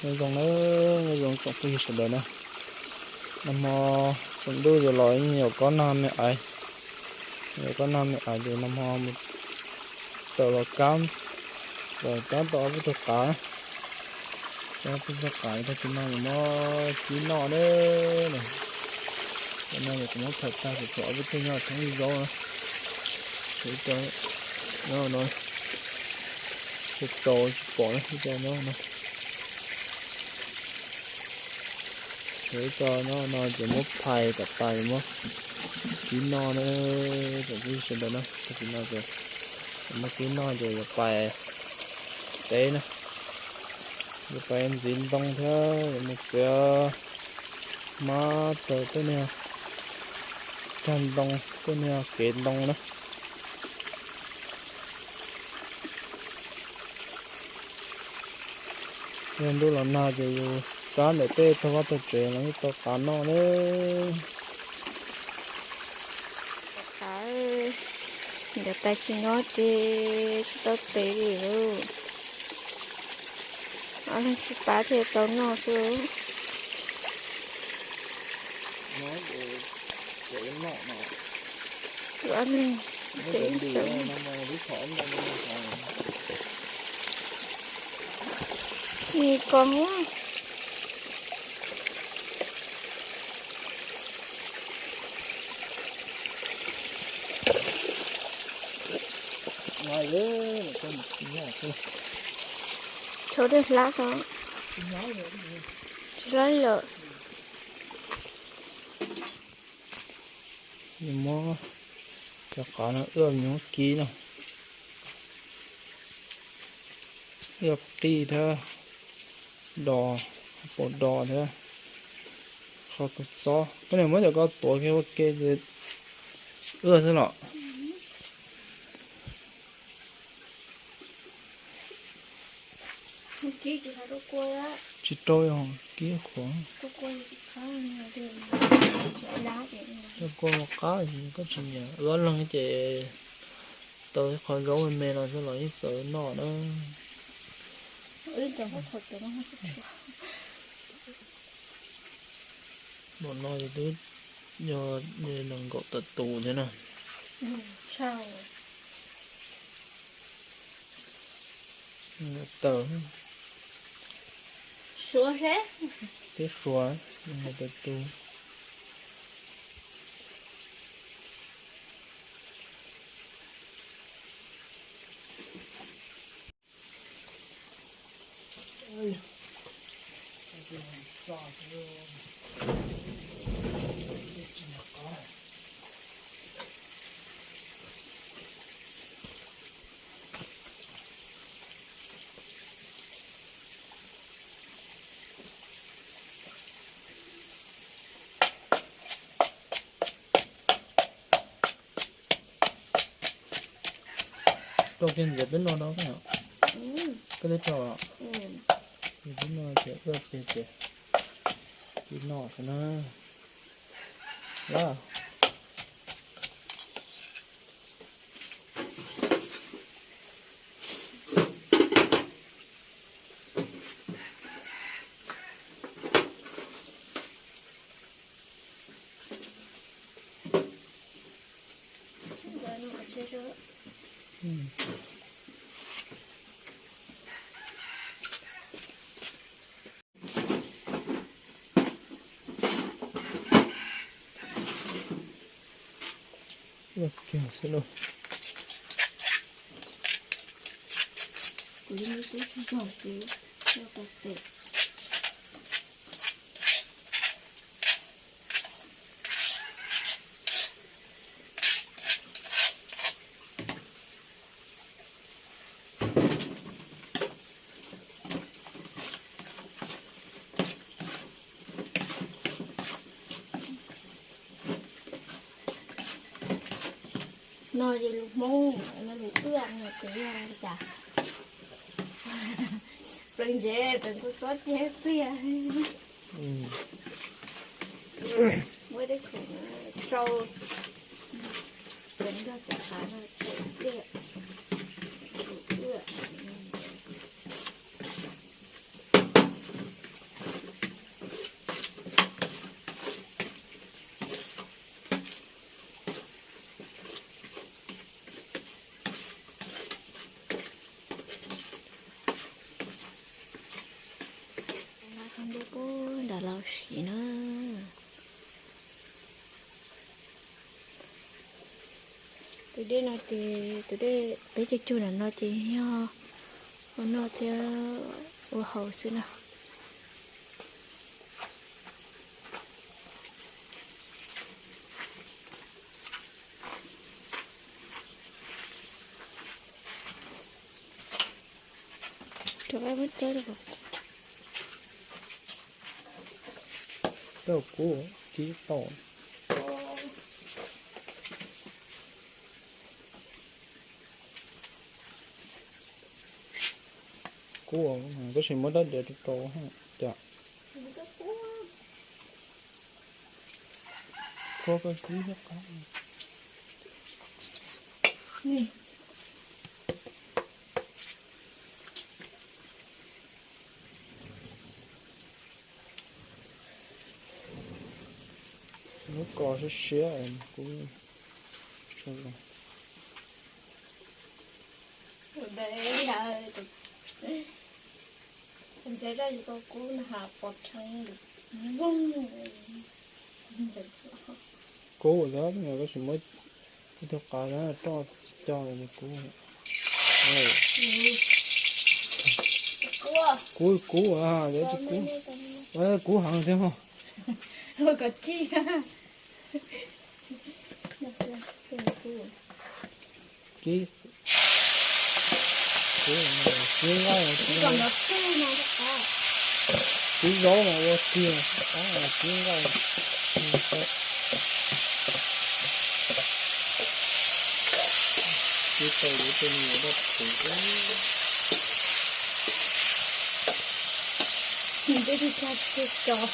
Nyob zoo na, nyob zoo tsoom phooj ywg sawv daws na. Nag hmo tsaus ntuj ces los yuav kob nag me ais, yuav kob nag me ais ces nag hmo mus tawm los kab, los kab tau ob peb tug qav, ob peb tug qav tag kis no yuav muab kib noj na. Tam no yuav kuv muab phais tag ces tshuav ob peb tug nyob thoob ib zaub na. Tshuav ib co nyob no, tsis tau tsis pom na, ib co nyob no. Tshuav ib co nyob no ces muab phais kom tas ces muab kib noj na. Tsoom phooj ywg sawv daws na, tag kis no ces muab kib noj ces yuav pais teb na, yuav pais ntxiv ntoo thiab yuav mus txiav mab rau tej niag cag ntoo, tej niag kev ntoo na. Yog ntuj los nag ces yus kab ntawm tej taug vaj taug tsev los yeej tau qav noj na. Qav, nkawd tais tsis nyob ces tsis tau tev li lauj. Ob leeg sib pab thiaj tau noj xwb. Ob leeg tev tau. Ni ko. Tshuav dej hlab tso, tsis hlab li lawm. Muab cov qav no ua nyuag kib no, ua qij thiab do, pau do thiab qhov kua txob. Koj niam muab cov ko tuav kiag ua ke ua xwb los. Tsis rau, kib qhuav. Cov kua qab koj tsis nyiam, ua leeg ces tau qhov zaub me me no xwb los yeej txawv noj na. Npaum no ces twb yog nees nkaum tawm tus thiab na. Tawm, peb suav nees nkaum tawm tus. Rau kiag ntxiv peb no no, koj twb rau, peb no ces ua kiag ces peb no xwb na. Lawm. Ua kiag xwb lauj. Kuv yeej tub tsis zog ces ua tau tes. No ces lus Hmoob, no lus Wb no ces yog li cas? Pleev ntsev, pleev kua txob cia txiag. Muab tej khoom rau, pleev nrog cov qav no tseem pliag. Lus Wb. Dej kub nram Lauj Sim na. Tus dej no ces tus dej peb caug cuag nram no ces yog ua noj thiab ua haus xwb na. Rov qab muab coj los. Tau kub, kib tau. Kub, tab sis muab dab diav rau rau cas. Khuab koj kib thiab qab. Lub ko siab siab kub tso. Ntshai daj tsis tau kub na has pom rheev vooj. Kub tab, koj tsis muab ib tug qav roj tsis coj li kub. Kub, kub, kub heev thiab. Kub, kub nqaij, kub zaub mas ua tiag, kub nqaij. Kub tau yuav tej me nyuam daj phuv. Nws twb tsis tshua tsis tshua.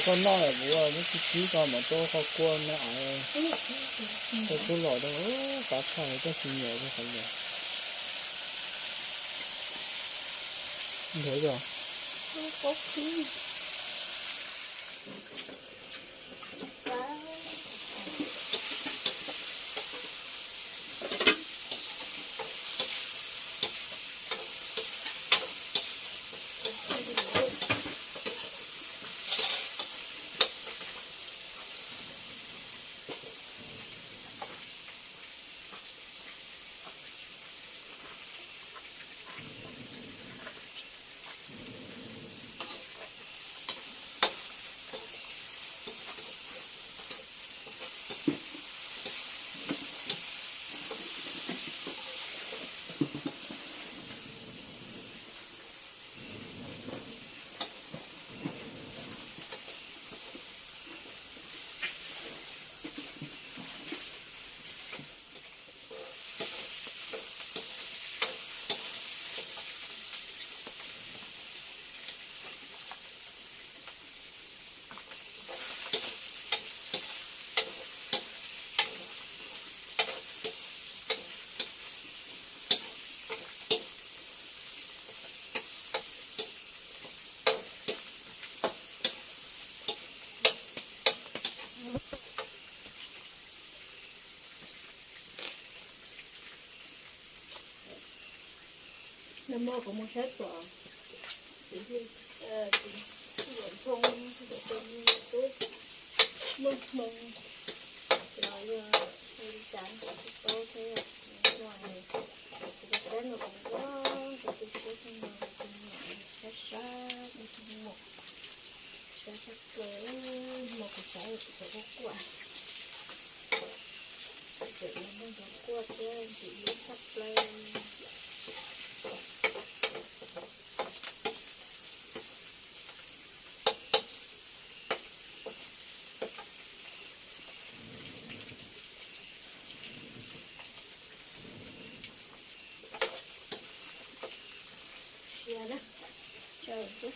Koj noj lawm kuv ua lub txib txib koj mam rau koj kuaj noj av. Koj kuj los rau kav tshaj koj tsis nyiam rau qhov ntawd. Ntawd yog Nag hmo kuv mus saib tuam, tus Yuam Ntxhoo, tus tub Muaj Hmoo, los yog li cas kuv tsis paub thiab. Kuv saib no kuv ua tus tub no tus me nyuam sab sab tus me nyuam, sab sab plaws, hmo kuv saib kuv txawm kuj kuaj, txawm los muaj ntxov kuaj thiab ntxim hlub tshaj plaws. Sia na, tsaws xwb.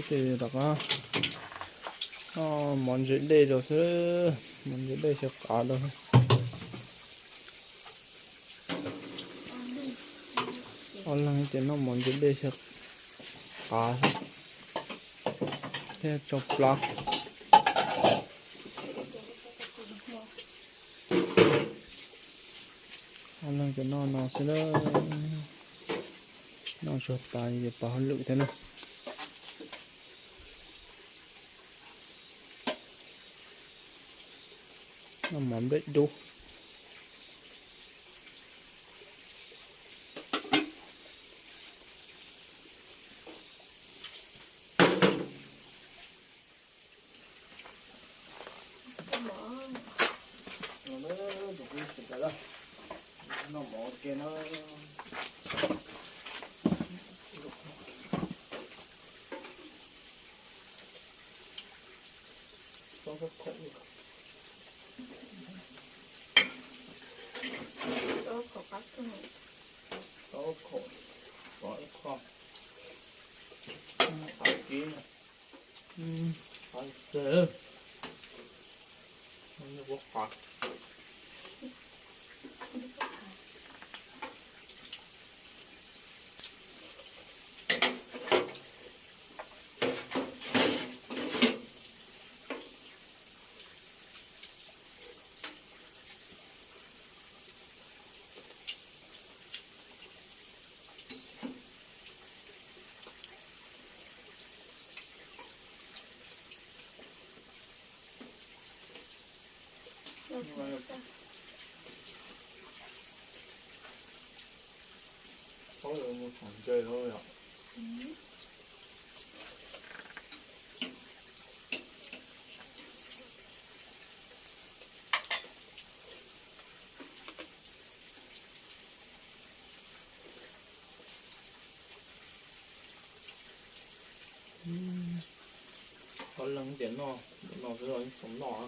Ces rov qab noj mov ntse dej rau xwb, mov ntse dej xyaw qav rau. Ob leeg ces noj mov ntse dej xyaw qav xwb. Thiab tso plaub. Leej cov noj no xwb na, noj tsuag tas ces pov hauj lwm thiab na. Noj mov nplej dub. Qhov leej tias noj, no xwb los yeej tsis noj.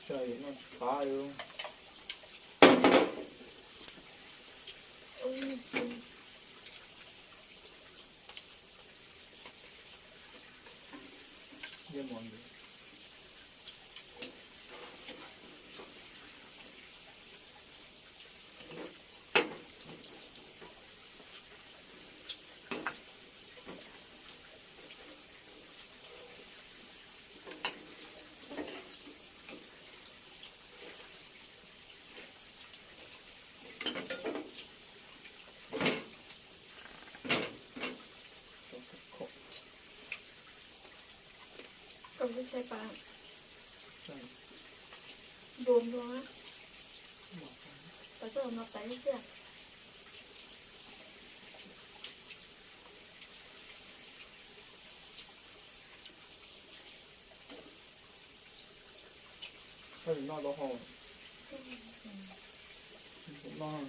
Noj tsis qab li. Kom kuv tshais pas npluas npluas na. Pas txoj no pas ib tiag. Koj tsis noj tau hau. Noj.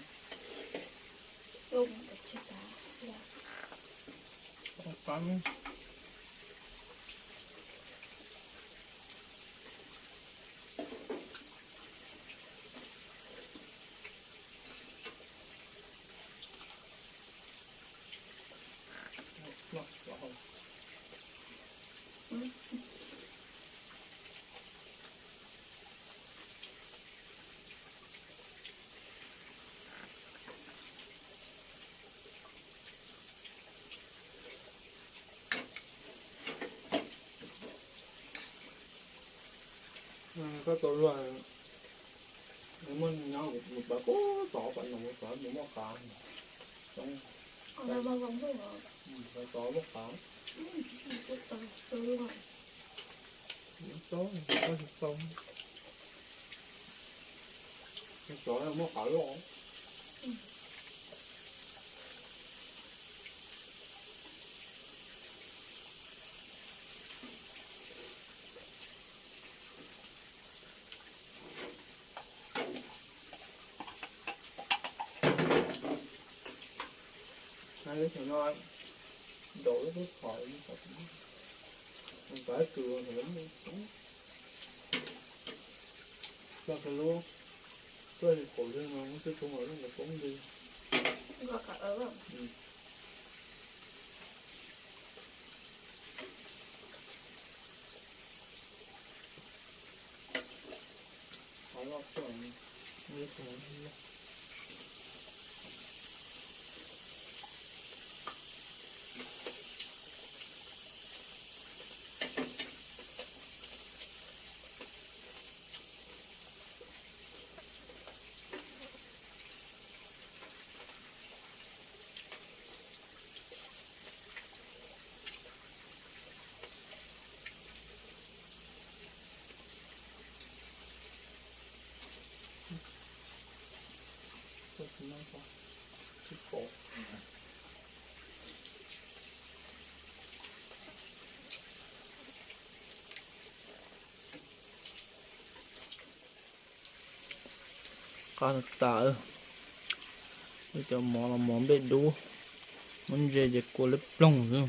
Koj tau luag, muaj nyob mus pab kub tod, pab no mus tod mus muaj qav. Tod muaj qav. Tau, tsis tau. Tod muaj qav loj. Thaum no nraum lub tub thom, thaum kws txog kiag lub, txog li qaum zig no muab tib tug los lub ntawd poob ntws. Qhov loj tuaj, ib tug. Qab tas, cov mov los mov nplej dub, muab ntse ces kua liab ploog xwb.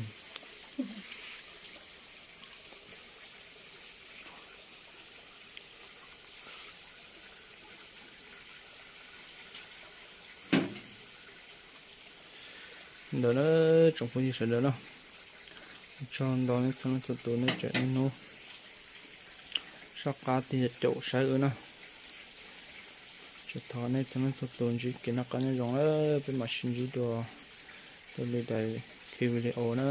Ntawd na, tsoom phooj ywg sawv daws na, tsaug ntau nej txhua leej txhua tus nej tseem niaj hnub soj qab tig caum saib wb na. Tsuas thov nej txhua leej txhua tus ntsib kev noj qab nyob zoo na, peb mam sib ntsib dua rau lwm daim clip video na.